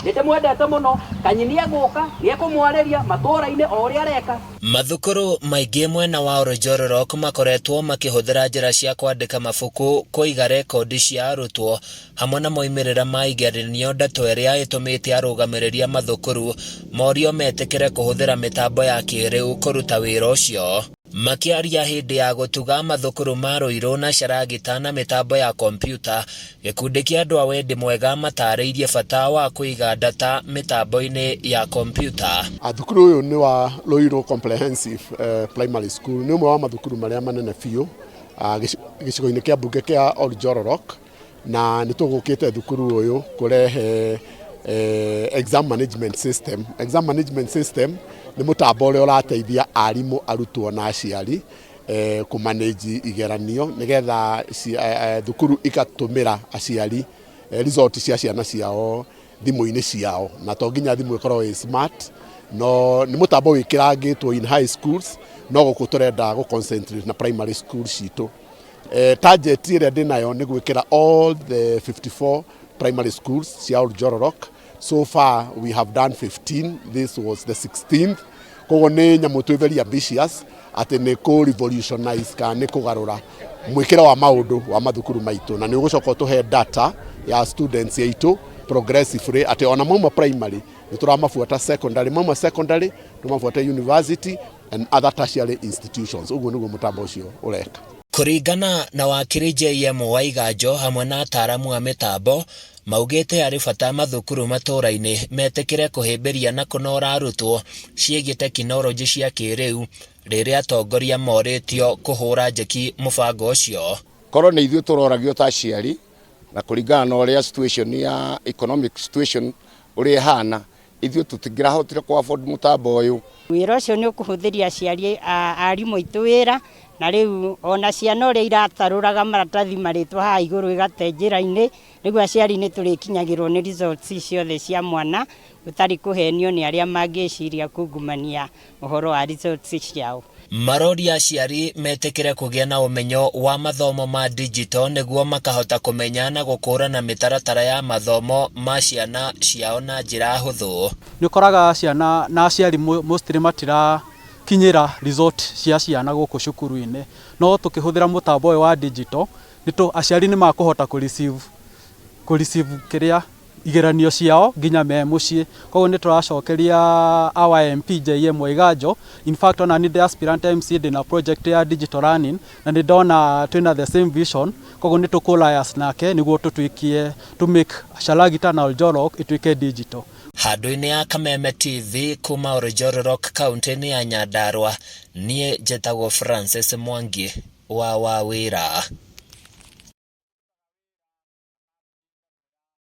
Nĩ ndĩmwendete mũno. Kanyi nĩ egũka, nĩ ekũmwarĩria matũũra-inĩ o ũrĩa areka. Mathukuru maingĩ mwena wa Oljororok makoretwo makĩhũthĩra njĩra cia kwandĩka mabuku kũiga rekondi cia arutwo hamwe na moimĩrĩra ma igeranio ndeto ĩrĩa ĩtũmĩte arũgamĩrĩri a mathukuru morio metĩkĩre kũhũthĩra mĩtambo ya kĩrĩu kũruta wĩra ũcio. Makĩaria hĩndĩ ya gũtuga mathukuru ma Ruiru na Sharagita na mĩtambo ya kompiuta, gĩkundi kĩa andũ a wendi mwega matarĩirie bata wa kũiga data mĩtambo-inĩ ya kompiuta. Thukuru ũyũ nĩ wa Ruiru Comprehensive Primary School, nĩ ũmwe wa mathukuru marĩa manene biũ gĩcigo-inĩ kĩa mbunge kĩa Oljororok, na nĩ tũgũkĩte thukuru ũyũ kũrehe exam management system. Exam management system nĩ mũtambo ũrĩa ũrateithia arimũ, arutwo na aciari kũ manage igeranio nĩgetha thukuru igatũmĩra aciari result cia ciana ciao thimũ-inĩ ciao, na to nginya thimũ ĩkorwo ĩ smart, no nĩ mũtambo wĩkĩrangĩtwo in high schools, no gũkũ tũrenda gũ concentrate na primary school citũ. Target ĩrĩa ndĩnayo nĩ gwĩkĩra all the 54 primary schools cia Oljororok. So far we have done 15, this was the 16th. Koguo nĩ nyamũ twĩ very ambitious atĩ nĩ kũ revolutionize kana nĩ kũgarũra mwĩkĩre wa maũndũ wa mathukuru maitũ, na nĩ ũgũcoka ũtũhe data ya students aitũ progressively, atĩ ona mauma primary nĩ tũramabuata secondary, mauma secondary tũmabuate university and other tertiary institutions. Ũguo nĩguo mũtambo ũcio ũreka. Kũringana na wakiri JM Waiganjo hamwe na ataaramu a mĩtambo, maugĩte harĩ bata mathukuru matũũra-inĩ metĩkĩre kũhĩmbĩria na kũnora arutwo ciĩgiĩ tekinoronjĩ cia kĩrĩu rĩrĩa atongoria morĩtio kũhũra njeki mũbango ũcio. Korwo nĩ ithuĩ tũroragio ta aciari, na kũringana na ũrĩa situation ya economic situation ũrĩa ĩhana, ithuĩ tũtingĩrahotire kũ afford mũtambo ũyũ. Wĩra ũcio nĩ ũkũhũthĩria aciari, arimũ aitũ wĩra, na rĩu ona ciana ũrĩa iratarũraga maratathi marĩtwa haha igũrũ ĩgate njĩra-inĩ, rĩu aciari nĩ tũrĩkinyagĩrwo nĩ results ciothe cia mwana gũtarĩ kũhenio nĩ arĩa mangĩciria kungumania ũhoro wa results ciao. Maroria aciari metĩkĩre kũgĩa na ũmenyo wa mathomo ma digital nĩguo makahota kũmenya na gũkũrana mĩtaratara ya mathomo ma ciana ciao na njĩra hũthũ. Nĩ ũkoraga ciana na aciari mostly matirakinyĩra result cia ciana gũkũ cukuru-inĩ, no tũkĩhũthĩra mũtambo ũyũ wa digital nĩ aciari nĩ makũhota kũ receive kĩrĩa igeranio ciao nginya me mũciĩ. Koguo nĩ tũracokeria our MP JM Waiganjo. In fact, ona nĩ ndĩ aspirant MC, ndĩna project ya digital learning na nĩ ndona twĩna the same vision, koguo nĩ tũkũ nake nĩguo tũtuĩkie to make Sharagita na Oljorok ituĩke digital. Handũ-inĩ ya Kameme TV kuma Oljororok, kaunti-inĩ ya Nyandarua, niĩ njĩtagwo Francis Mwangi wa Wawĩra.